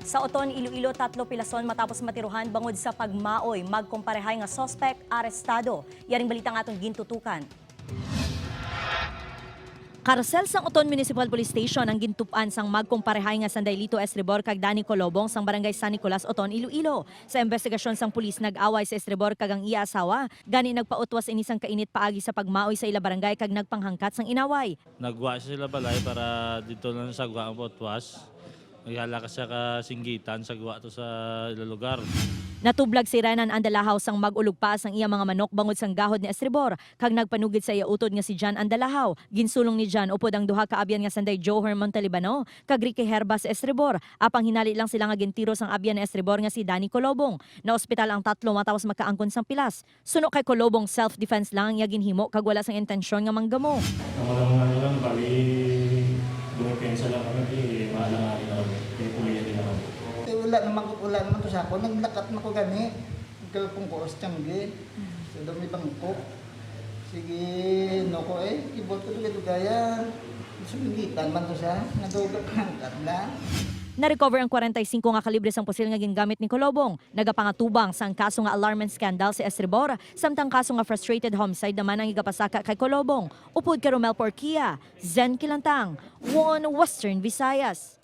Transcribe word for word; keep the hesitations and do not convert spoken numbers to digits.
Sa Oton, Iloilo, tatlo pilason matapos matiruhan bangod sa pagmaoy, magkumparehay nga suspect arestado. Yaring balita nga atong gintutukan. Karsel sang Oton Municipal Police Station ang gintup-an sang magkumparehay nga sanday Lito Estribor kag Danny Colobong sang Barangay San Nicolas, Oton, Iloilo. Sa investigasyon sang pulis, nag-away si Estribor kag ang iya asawa, gani nagpautwas ini sang kainit paagi sa pagmaoy sa ila barangay kag nagpanghangkat sang inaway. Nagwa siya sila balay para dito lang sa gwa ang pautwas. Naghala ka siya ka singgitan sa gwa to sa ila lugar. Natublag si Renan Andalahaw sang mag-ulog pa sang iya mga manok bangod sang gahod ni Estribor, kag nagpanugid sa iya utod nga si John Andalahaw. Ginsulong ni John upod ang duha ka abyan nga sanday Joher Montalibano kag Ricky Herbas Estribor, apang hinali lang sila nga gintiro sang abyan ni Estribor nga si Danny Colobong. Naospital ang tatlo matapos makaangkon sang pilas. Suno kay Colobong, self-defense lang ang iya ginhimo kag wala sang intensyon nga manggamo. Ang wala nga lang, bali, dumepensa lang kami, di maalanganin na kami, di puliya din naman. Eh, wala naman ko, wala naman to sa ako. Naglakat na ko gani. Nagkalapong ko sa tiyanggi. Sa dumi bangko. Sige, no ko eh, kibot ko dugay-dugayan. Sumigitan man to sa, nadugak hangkat na. Na-recover ang kwarenta y singko nga kalibre sang pusil nga gingamit ni Colobong. Nagapangatubang sang kaso nga alarm and scandal si Estribor, samtang kaso nga frustrated homicide naman ang igapasaka kay Colobong. Upod kay Romel Porquia, Zen Kilantang, One Western Visayas.